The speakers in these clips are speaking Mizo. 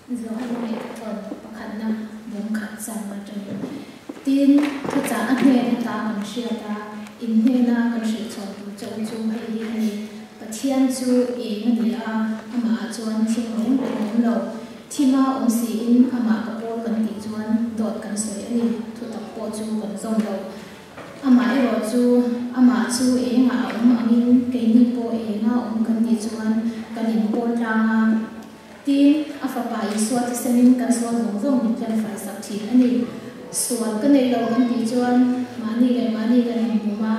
Johana lehkhathawn pakhatna bung khat chang atangin tin thuchah a hnen ata kan hriat a, in hnena kan hrilh chhawn tur che u chu hei hi a ni, Pathian chu eng a ni a, amahah chuan thim reng reng a awm lo. Thima awm siin amah ka pawl kan tih chuan dawt kan sawi a ni, thutak pawh chu kan zawm lo. Amah erawh chu amah chu engah a awm angin keini pawh enga awm kan nih chuan kan inpawl tlang a. Tin, a Fapa Isua thisenin kan sual zawng zawng min tlenfai sak thin a ni. Sual ka nei lo kan tih chuan mahni leh mahni kan inbum a.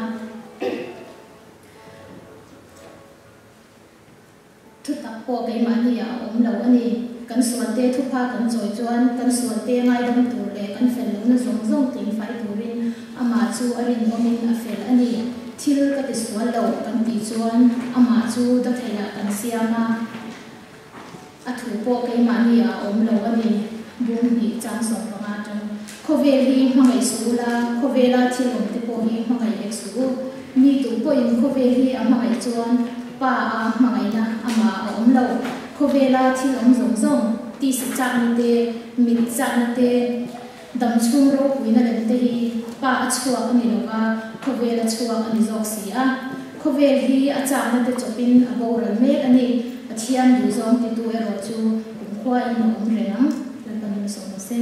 Thutak pawh keimahni ah a awm lo a ni. Kan sualte thupha kan chawi chuan kan sualte ngaidam tur leh kan fel lohna zawng zawng tlenfai turin amah chu a rinawmin a fel a ni. Thil ka ti sual lo kan tih chuan amah chu dawtheiah kan siam a. A thu pawh keimahni ah a awm lo a ni. Bung hnih chang 15 atang Khawvel hi hmangaih suh ula, khawvela thil awm te pawh hi hmangaih ek suh u. Mi tu pawhin khawvel hi a hmangaih chuan Pa a hmangaihna amah a awm lo. Khawvela thil awm zawng zawng, tisa chakna te, mit chakna te, dam chhung ropuina lem te hi Pa a chhuak a ni lova, khawvel a chhuak a ni zawk si a. Khawvel hi a chakna te chawpin a boral mek a ni. Pathian duhzawng titu erawh chu kumkhua in a awm reng ang. Lalpa nung sawm se.